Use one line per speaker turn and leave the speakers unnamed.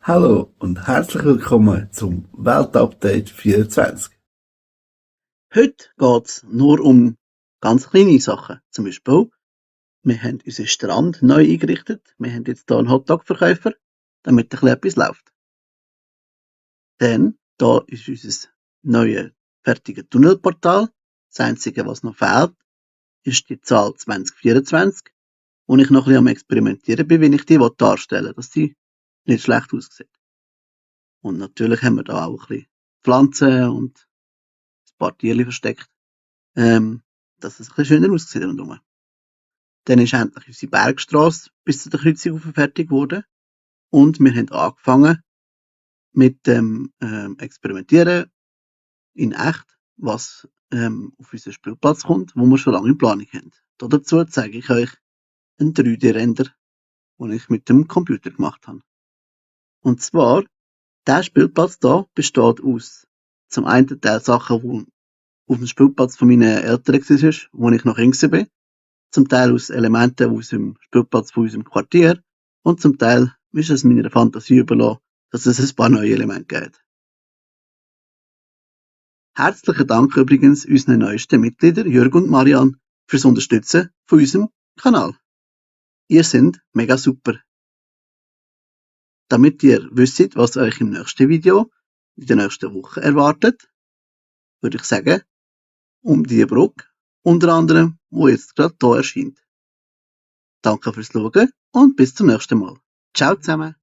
Hallo und herzlich willkommen zum Weltupdate 24.
Heute geht's nur um ganz kleine Sachen. Zum Beispiel, wir haben unseren Strand neu eingerichtet. Wir haben jetzt hier einen Hotdog-Verkäufer, damit ein bisschen etwas läuft. Dann, da ist unser neues fertiges Tunnelportal. Das Einzige, was noch fehlt, ist die Zahl 2024, wo ich noch ein bisschen am Experimentieren bin, wie ich die darstellen will, dass sie nicht schlecht aussieht. Und natürlich haben wir da auch ein bisschen Pflanzen und ein paar Tierchen versteckt, dass es ein bisschen schöner aussieht rundherum. Dann ist endlich unsere Bergstrasse bis zu der Kreuzung fertig geworden. Und wir haben angefangen mit dem Experimentieren in echt, was auf unseren Spielplatz kommt, wo wir schon lange in Planung haben. Dazu zeige ich euch einen 3D-Render, den ich mit dem Computer gemacht habe. Und zwar, der Spielplatz hier besteht aus zum einen Teil Sachen, die auf dem Spielplatz von meinen Eltern waren, wo ich noch Kind war. Zum Teil aus Elementen aus dem Spielplatz von unserem Quartier und zum Teil ist es meiner Fantasie überlassen, dass es ein paar neue Elemente gibt. Herzlichen Dank übrigens unseren neuesten Mitgliedern Jörg und Marian fürs Unterstützen von unserem Kanal. Ihr seid mega super. Damit ihr wisst, was euch im nächsten Video in der nächsten Woche erwartet, würde ich sagen, um die Brücke, unter anderem, wo jetzt gerade hier erscheint. Danke fürs Schauen und bis zum nächsten Mal. Ciao zusammen.